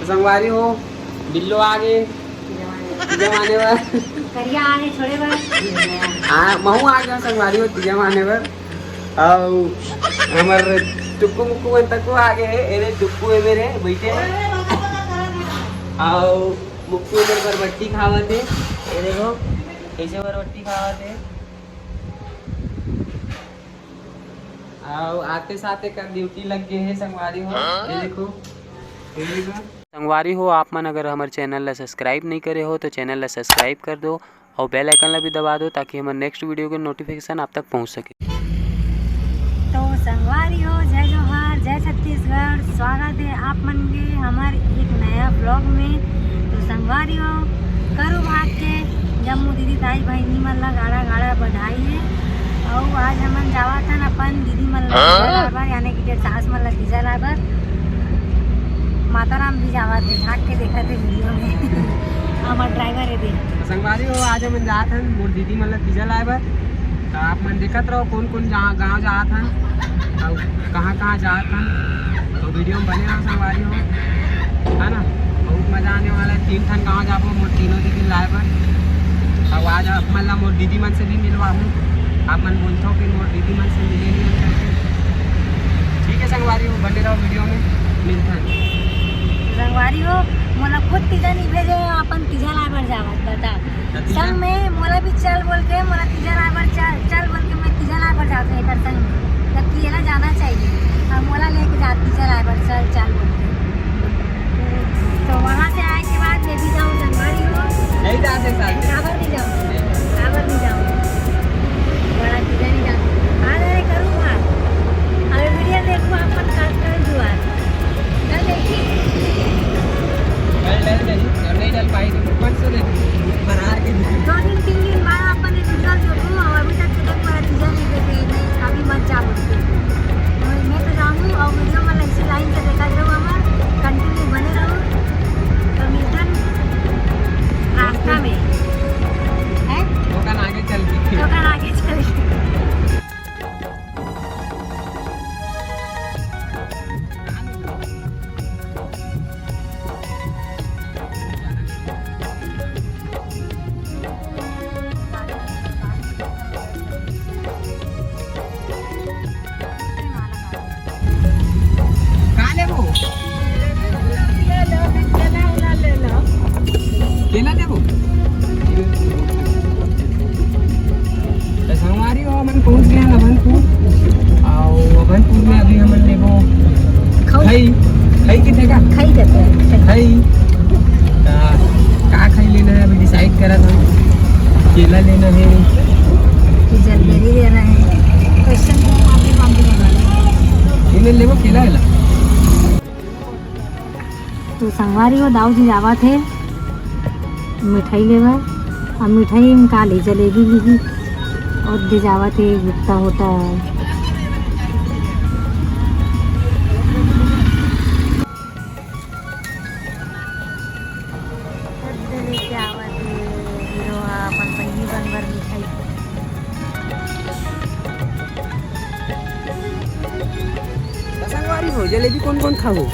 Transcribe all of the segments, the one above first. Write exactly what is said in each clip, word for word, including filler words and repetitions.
संगवारी हो, बिल्लो आ गे तीजा माने बर। करिया आ गे छोड़े बर। हाँ, महू आ गे संगवारी हो तीजा माने बर। अउ हमर टुक्कू मुक्कू मन तको आ गे हे। एरे टुक्कू ए मेरे बइठे हे। अउ मुक्कू ए मेरे बरबट्टी खावत हे। ए देखो, कइसे बरबट्टी खावत हे। अउ आते साथ एकर ड्यूटी लग गे हे संगवारी हो। ये देखो, ये देखो। संगवारी हो, आप मन अगर हमर चैनल ला सब्सक्राइब नहीं करे हो तो चैनल ला सब्सक्राइब कर दो अउ बेल आइकन ला भी दबा दो, ताकि हमर नेक्स्ट वीडियो के नोटिफिकेशन आप तक पहुंच सके। तो संगवारी हो, जय जोहार, जय छत्तीसगढ़। स्वागत हे आप मन के हमर एक नया ब्लॉग में। तो संगवारी हो, करू भाग के जम्मो दीदी दाई बहिनी मन ला गाड़ा गाड़ा बधाई हे। अउ आज हमन जावत हन अपन दीदी मन ला तीजा लाए बर, यानी कि जेठ सास मन ला तीजा लाए बर। माता राम भी जावत हे, झांक के देखत हे वीडियो में। हमर ड्राइवर हे दे। संगवारी हो, आज हमन जात हन मोर दीदी मन ला तीजा लाए बर। त आप मन देखत रहो कौन कौन जा-, गाँव जात हन अउ कहाँ कहाँ जात हन। तो वीडियो में बने रहो संगवारी हो, है ना। बहुत मजा आने वाला है। तीन ठन गाँव जाबो मोर तीनों दीदी लाए बर। अउ आज आप मन ला मोर दीदी मन से भी मिलवाहूँ। आप मन बोलथो कि मोर दीदी मन से मिले नहीं करके। ठीक है संगवारी हो, बने रहो वीडियो में, मिलथन। संगवारी हो, मोला खुद तीजा नहीं भेजे, अपन तीजा लाए बर जावत, बता। त तीजा संग में मोला भी चल बोल के, मोला तीजा लाए बर चल, चल बोल के मैं तीजा लाए बर जात हूँ एकर संग में। जबकि एला जाना चाहिए। अब मोला लेके जात तीजा लाए बर चल, चल बोल के। तो वहाँ से आए के बाद मैं भी जाऊँ संगवारी हो। नहीं जाते साथ। काबर नहीं जाऊँ? काबर नहीं जाऊँ? बड़ा तीजा नहीं जाऊँ। आ रहे करूँ बात। अरे वीडियो देखो अपन काट कर दुआ। कल देखी। कल डाल दे, और नहीं डाल पाई तो परसों दे, बरार के दिन। दो दिन, तीन दिन बाद अपन ये वीडियो देखो, और अभी तक तो तक मेरा तीजा नहीं देखे, नहीं, अभी मत जा बोल के। तो मैं तो जाऊँ और वीडियो में ऐसी लाइन से देखा जाऊँ, हमार कंटिन्यू बने रहो, तो मिलतन रास्ता में। है? दुकान आगे चल के। दुकान आगे चल के। का लेबो? केला लेबो? तो संगवारी हो, हमन पहुंच गए हैं अभनपुर। और अभनपुर में अभी हमन लेबो खई। खई। खई किथे का? खई कहते हैं। खई। का, का खई लेना है अभी डिसाइड करा था। केला लेना है। जलबेरी लेना है। क्वेश्चन को आप भी कौन सी लेना है? ये ले लेबो केला वेला। तो संगवारी हो, दाऊ जी जावत हे मिठाई लेबर। अब मिठाई में का ली? जलेबी ली और दे जावत हे गुप्ता होटल। लेके आवत हे हीरो ह अपन बहिनी मन बर मिठाई। संगवारी हो, जलेबी कौन कौन खाओ?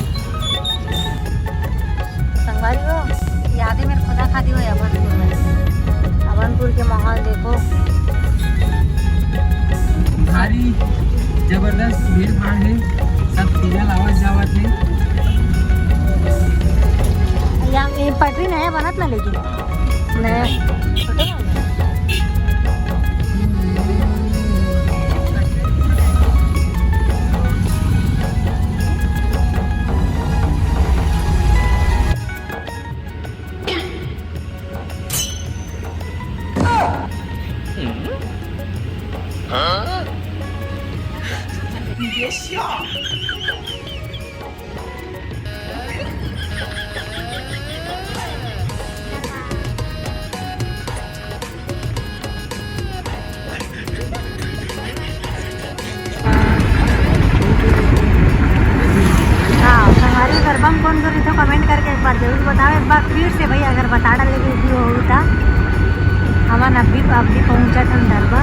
संगवारी हो, यादें मेरे खुदा खादी हो अभनपुर में। अभनपुर के माहौल देखो। भारी जबरदस्त भीड़ भाड़ है, सब सीरियल आवत जावत है। या ये पटरी नया बनत ना, लेकिन नया छोटे ना। हाँ, संगवारी, गरबा में कौन कौन रहिथो, कमेंट करके एक बार जरूर बताओ। एक बार फिर से भाई, अगर बता डाले कि भी हो तो। हमन अभी, अभी पहुँचत हन दरबा।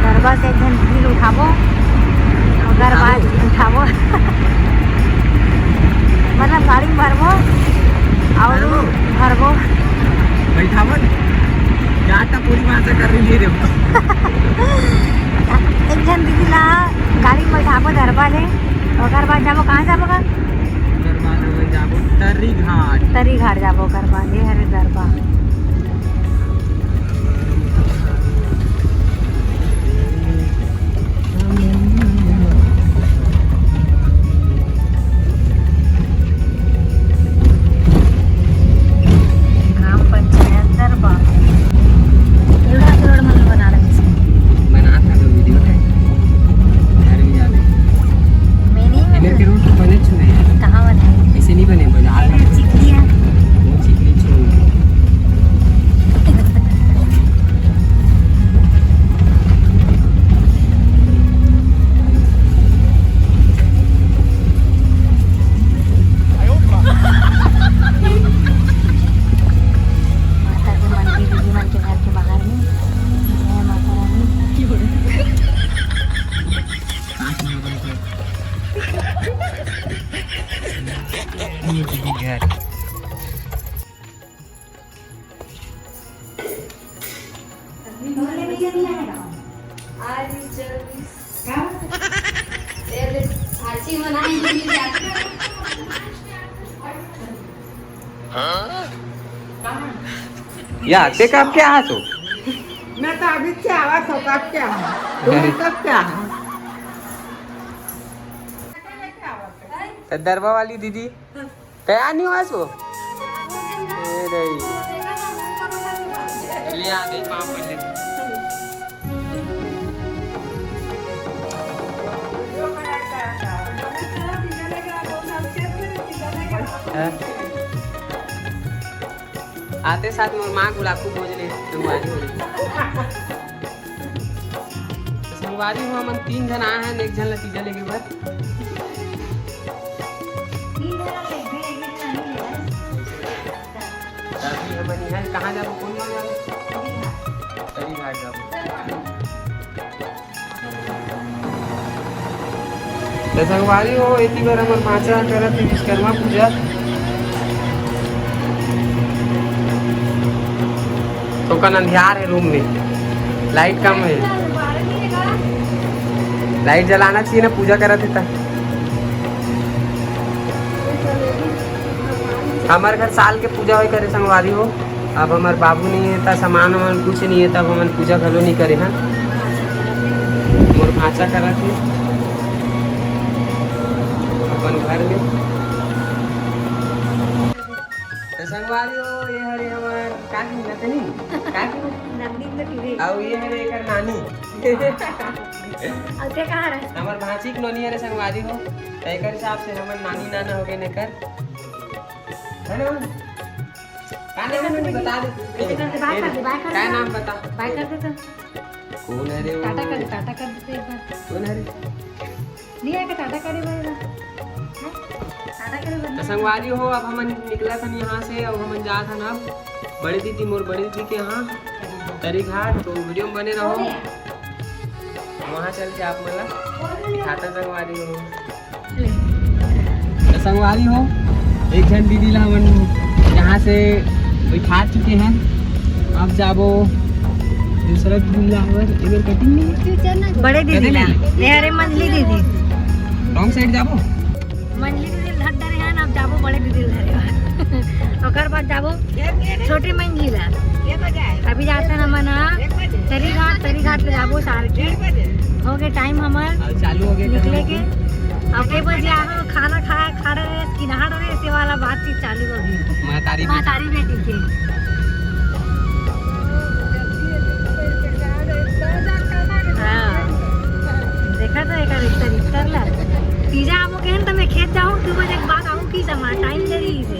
दरबा से एक झन reel उठाबो, अगर बात उठाबो। मतलब गाड़ी में भरबो और भरबो। भरबो। बैठावन। क्या था पूरी बात कर रही है, देखो। एक जन दीदी ला गाड़ी में बैठाबो दरबा ले, ओकर बाद जाबो, कहाँ जाबो का? ओकर बाद हम जाबो तरी घाट। तरी घाट जाबो, ओकर बाद ये हरे दरबा। ग्राम पंचायत दरबा। एवढा रोड मला बनाना दिसतो. बना था तो वीडियो है। घर भी जाने। मैं नहीं इधर के रोड तो बने छुए हैं। कहाँ बने? ऐसे नहीं बने, बजा अरे चिकनी है. वो चिकनी छू. माता के मंदिर, दीदी मन के घर के बाहर में. जय माता रानी. ये दीदी घर. या, ते कब क्या हा तो? मैं तो अभी क्या आवा तो कब क्या हा? तुम्हें कब क्या हा? तो दरबा वाली दीदी तैयार नहीं हुआ सो? ए रही। ले आ गई पाँव पड़ ले। हाँ? आते साथ मोर माँ गुलाब को भोज ले, संगवारी हो ले। तो संगवारी हो, हमन तीन झन आए हैं, एक झन ला तीजा लेके बर। अभी हमन इहाँ कहाँ जाबो, कौन गाँव जाबो? तरी घाट जाबो। तो संगवारी हो, एती बर हमर भांचा करत हे विश्वकर्मा पूजा। तो कन अंधियार है रूम में, लाइट कम है, लाइट जलाना चाहिए ना, पूजा करत हे त। हमर घर साल के पूजा होय करे संगवारी हो। अब हमर बाबू नहीं है, त सामान वामान कुछ नहीं है, तब हमन पूजा घलो नहीं करे हन। मोर भांचा करत हे अपन घर में। त संगवारी हो, ये हरे हमर काकी नतनी, काकी। नंदी तो टीवी। अउ ये हरे एकर नानी। अउ ते कहाँ रहे? हमर भांची के नोनी हरे संगवारी हो, त एकर हिसाब से हमन नानी नाना हो गए एकर। है ना? का नाम है? बता दे। बाय कर दे, बाय कर दे। का नाम बता? बाय कर दे तो। कौन है रे वो? टाटा कर दे, टाटा कर दे तो एक बार। कौन है रे? नहीं आएगा टाटा करे भाई ना। हैं? टाटा करे भाई। तो संगवारी हो, अब हमन निकलत हन यहाँ से, अब हमन जात हन अब बड़े दीदी, मोर बड़े दीदी के यहाँ तरी घाट। तो वीडियो में बने रहो, वहाँ चल के आप मन ला दिखाता संगवारी हो। तो संगवारी हो, एक झन दीदी ला हमन यहाँ से बैठा चुके हैं। अब जाबो दूसरा दीदी ला, हमर एबर कटिंग नहीं है। बड़े दीदी ला। नहीं? ये हरे मंझली दीदी। रॉन्ग साइड जाबो। मंझली दीदी ला धर डरे हैं, अब जाबो बड़े दीदी ला धरे। ओकर बाद जाबो छोटी मंझली ला। अभी जाते हैं हमन तरी घाट, तरी घाट ले जाबो सार के। हो गए टाइम हमर अब चालू हो गए निकले के। अब के बजे आहो, खाना खाए, खा रहे, किनार रहे, से वाला बातचीत चालू हो गई। महतारी महतारी बेटी के। हाँ। देखा तो एक रिश्ता, रिश्ता ला। तीजा आबो केहन त मैं खेत जाऊँ, दू बजे के बाद आऊँ की जमा, टाइम दे रही है।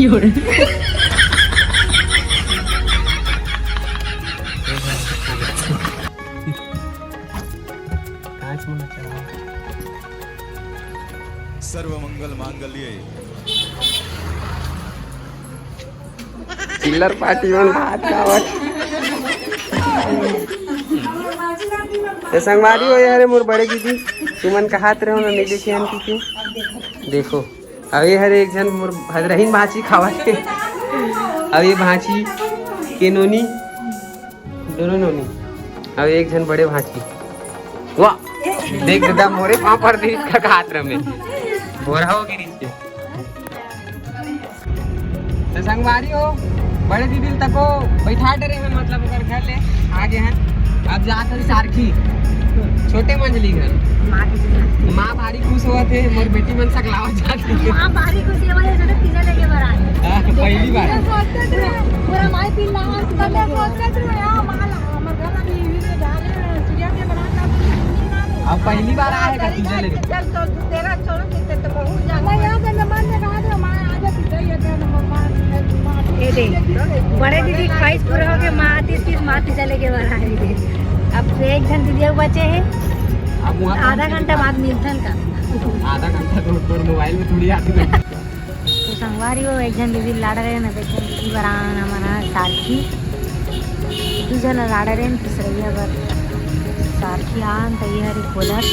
सर्व मंगल मांगल्ये। चिल्लर पार्टी मन भात खावत। तो संगवारी हो, ये हरे मोर बड़े दीदी, तुमन कहात रहो ना, नहीं देखे हन कि के। देखो, अब ये हरे एक झन मोर भदरहीन भांची खावत हे। अब ये भांची के नोनी, दोनों नोनी। अब एक झन बड़े भांची। वाह, देख दादा, मोरे पांव पर दे इसका हाथ रमे। बोरा हो गिरी। तो संगवारी हो, बड़े दीदी तको बैठा डरे हैं, मतलब ओकर घर ले आगे हैं। अब जात हन सारखी, छोटे मंजली घर। माँ भारी खुश होवत हे, मोर बेटी मन सकलावत जात हे। माँ भारी खुशी हमारे छोटे पिज्जा लेके बर आए। हाँ, पहली बार। पूरा, पूरा माई पी ला। अब पहली बार आए का पिज्जा लेके। ये देख, बड़े दीदी ख्वाहिश पूरा हो गया, माँ आती थी, माँ पिज्जा लेके बर आए। अब एक झन दीदी बचे हैं, अब वहाँ आधा घंटा बाद मिलथन का। आधा घंटा तो तोर मोबाइल में थोड़ी आती है। तो संगवारी हो, एक झन दीदी लाड़ रहे ना, एक झन दीदी बर आन हमारा सारखी, दू झन लाड़ रहे न, तीसरैया बर सारखी आन, तो ये हरे खोलत,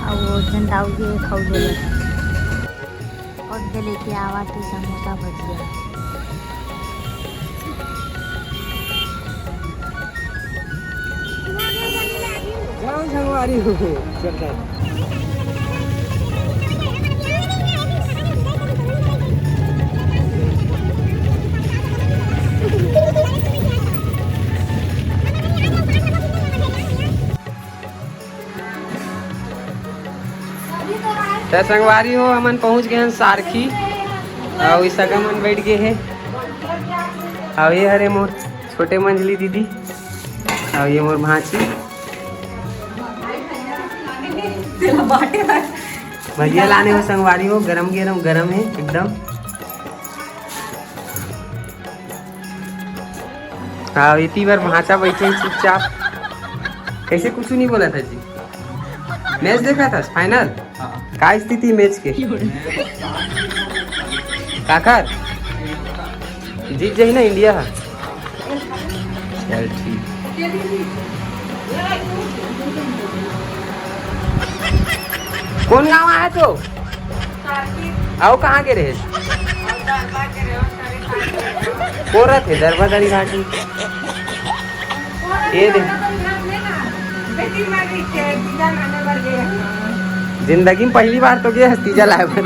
अब वो एक झन दाऊ जी खाऊ बोलत, और दे लेके आवा तू समोसा भजिया। गाँव झंगवारी हो, चल रहा है। त संगवारी हो, हमन पहुंच गए हैं सारखी। अउ ई सगा मन बैठ गए हैं। अउ ये हरे मोर छोटे मंजली दीदी। अउ ये मोर भांची। भजिया लाने हो संगवारी हो, गरम गरम, गरम है एकदम। हाँ, इतनी बार भांचा बैठे हैं चुपचाप, कैसे कुछ नहीं बोला था जी। मैच देखा था फाइनल? हाँ। का स्थिति मैच के? काकर जीत जाही ना इंडिया हा। चल ठीक। कौन गांव आया तो? अउ कहाँ के रहे? कोरत है दरबादारी घाटी। ये दे। जिंदगी में पहली बार तो गए हस तीजा लाए बर।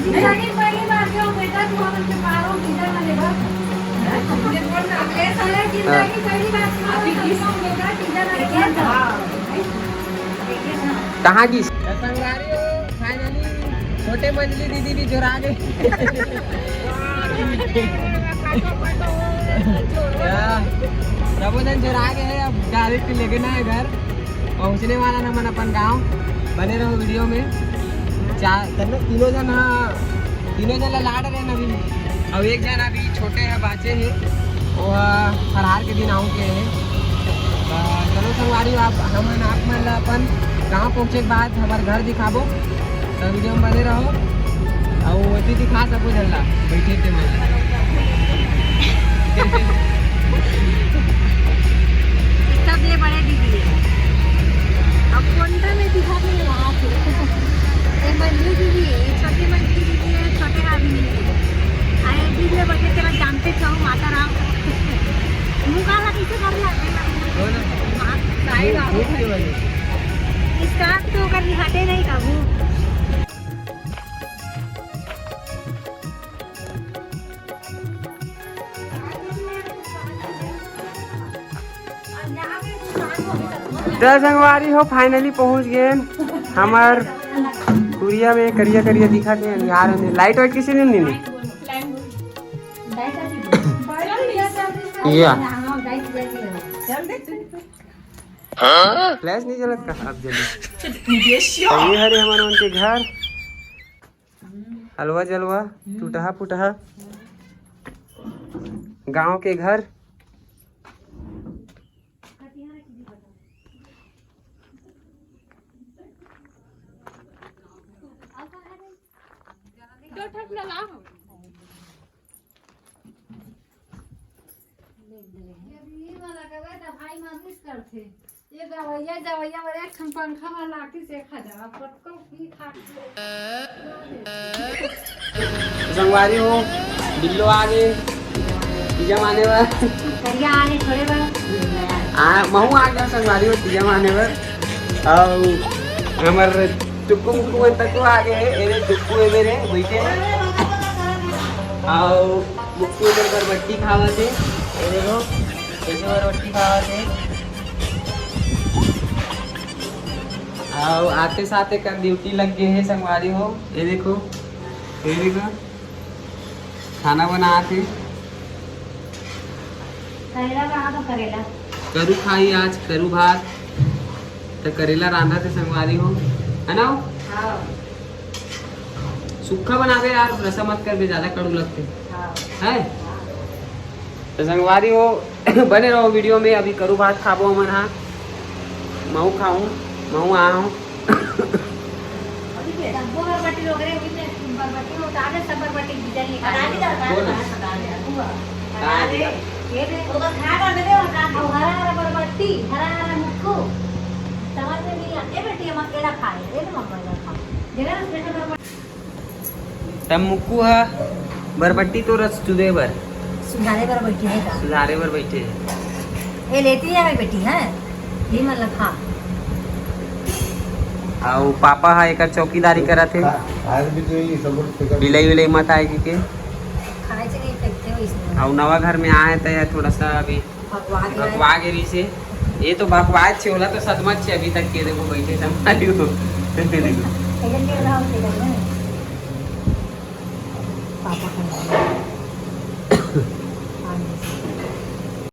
जिंदगी में पहली बार गए हो बेटा, तू हमन के पारो तीजा ला लेबा। जिंदगी में पहली बार तू हमन के पारो तीजा ला लेबा। कहाँ की? संगवारी हो, finally छोटे मंजली दीदी भी जोरा गए। हाँ, सबो जन जोरा गए हैं, अब direct लेके ना है घर, पहुँचने वाला ना मन अपन गाँव। बने रहो video में। चार, तीनों जन, हाँ, तीनों जन ला लाड़ रहे ना अभी। अउ एक जन अभी छोटे हे, बाँचे हे, वो ह फरहार के दिन आऊँ के हे। त चलो संगवारी, आप, हमन आप मन ला अपन गाँव पहुँचे के बाद हमर घर दिखाबो, त video में बने रहो। अउ ओती दिखा सबो झन ला, बैठे ते मन ला। सब ये बड़े दीदी है। अब कोंटा में दिखा नहीं रहा फिर। ये मंजली दीदी है, ये छोटी मंजली दीदी है, छोटे आदमी है। अरे दीदी में बैठे तेरा जानते छो, माता राम। मुँह काला कैसे कर लिया? हाँ, साई बाबू। इसका तो कर दिखाते नहीं काबू। त संगवारी हो, finally पहुंच गए हमर कुरिया में। करिया करिया दिखत हे, अंधियार में। Light वाइट किसे नहीं नी? या। Flash नहीं जलत का? अब जली। तो ये हरे हमर मन के घर। हलवा जलवा, हम्म। टूटहा फुटहा, गांव के घर। दो ठक लगा। ये भी वाला करवा त भाई मालिश करथे। ये गवैया, जवैया बर एक ठन पंखा वाला आके देखा जा, अब कतको की खा। संगवारी हो, बिल्लो आ गे, तीजा माने बर। करिया आ गे, थोड़े बर। आ, महू आ गे संगवारी हो, तीजा माने बर। अउ हमर टुक्कू मुक्कू मन तको आ गे हे। एरे टुक्कू ए मेरे बइठे हे। अउ मुक्कू ए मेरे बरबट्टी खावत हे। ए देखो, कैसे बरबट्टी खावत हे। अउ आते साथ एकर ड्यूटी लग गे हे संगवारी हो। ए देखो, ए देखो, खाना बनात हे। करेला बना दो, करेला। करू खाही आज, करू भात। त करेला रांधत हे संगवारी हो, है ना? हाँ। सूखा बनाबे यार, रसा मत करबे, ज्यादा कड़ू लगथे। हाँ। है? हाँ। त संगवारी हो, बने रहो वीडियो में। अभी करू भात खाबो हमन हा, महू खाहूँ, महू आहूँ। अभी के तब्बो बरबट्टी लोग रे, अभी मैं बरबट्टी उतार दे, सब बरबट्टी गिरा निकाल दे। बोल। हटा दे। ये दे। वो बस खा कर दे दे, हटा दे। वो हरा हरा बरबट्टी, हरा हरा मुक्कू। समझ में नहीं आते बेटी, हम अकेला खा रहे, ये तो मम्मा का खा। जगह ना special बरबट्टी। तब मुक्कू हा बरबट्टी तो रस चुदे बर। सुधारे बर बैठी है का? सुधारे बर बैठे हे। ये लेती है बेटी, है? ये मतलब, हाँ। अउ पापा हा एकर चौकीदारी करत हे। खा-, खाए भी तो ये सब फेंका। बिलाई विलाई मत आए के। खाए से नहीं फेंकते हो इसमें। अउ नवा घर में आए त यार थोड़ा सा अभी भगवा के भगवा के रही से। ये तो भगवा छे होला तो सदमा छे अभी तक के देखो बैठे संभाली हो। इधर के रहा हो, इधर में। पापा खाना।